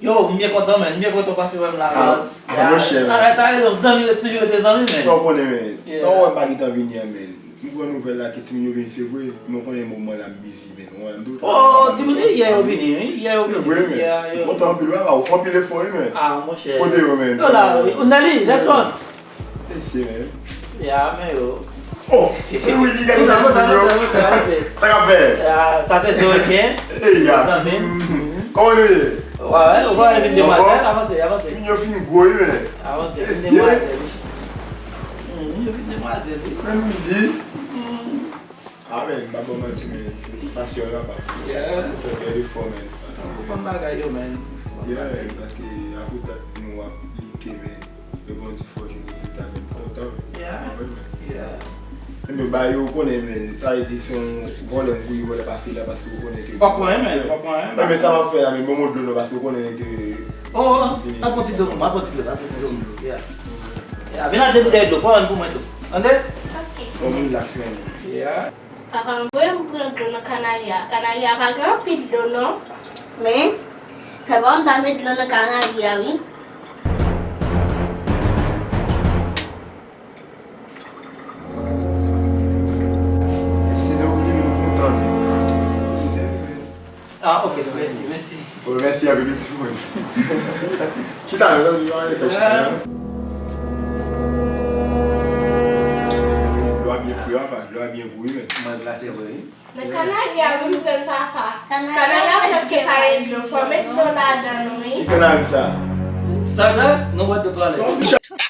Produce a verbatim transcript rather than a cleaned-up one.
Yo, m byen kontan, man. M byen kontan w pase wè m la, man. Ah, monchè, sa rete yon zanmi, toujou rete zanmi, man. Sa w konnen, man. Sa w wè m pa gentan vini an, man. M pran nouvèl la ke timoun yo vini, se vre, men w konnen moman la m bizi, man. Ou wè m tou. Oh, timoun yo, yè yo vini, wi. Yè yo vini. Se vre, man. M kontan anpil, papa. Ou fè anpil efò, wi, man. Ah, monchè. Kote yo, man? Yo la, wi. Nali, next one. Mesye, man. Ya, men yo. Oh, men wi, li gade sa, avanse, avanse, avanse. Sa k ap fè? Ya, sa se Joe Ken. Ey, ya. Zanmi m. Kòman nou ye? Wè, wè, ou konnen vin demwazèl, avanse, avanse. Timoun yo fin gwo, wi, men. Avanse, vin demwazèl, wi. Hmm, vin demwazèl, wi. Men m di. Ah, men, m pa ba w manti, men, felistasyon, papa. Yeah. Ou fè bèl efò, men. Ou konn bagay yo, men. Yeah, men, paske akout nou ap like, men, yo bon di fò jwenn rezilta, men, m kontan, men. Yeah. Mwen, men. Yeah. Men, ba yo, ou konnen, men, sa vle di, se yon vòlè m kouri vòlè pase la, paske ou konnen ke. Fòk mwen, men, fòk mwen, men. Non, men sa m ap fè la, men, bon, bon, dlo non, paske ou konnen ke. Oh, oh, oh. Al pran ti dlo pou mwen, al pran ti dlo, al pran ti dlo. Yeah. Yeah, vin al de boutèy dlo, pran youn pou mwen tou. Tande? Ok. Bon, relax, men. Yeah. Papa m voye m pran dlo nan kanari a. Kanari a pa gen anpil dlo non. Men, papa m ta met dlo nan kanari a wi. Mesye, nou vini, nou kontan, men. Mesye, men. Ah, ok, mèsi, mèsi. Bon, mèsi anpil, ti mwen. Chita, mezanmi, nou ale fè chita. Dlo a byen fre, papa. Dlo a byen gou, wi, men. Mwen glase vre, wi. Nan kanari a, wi, m pran papa. Kanari a prèske pa gen dlo. Fò met dlo ladan l, wi. Ki kanari sa? Sa dat, nou wè dlo twalèt.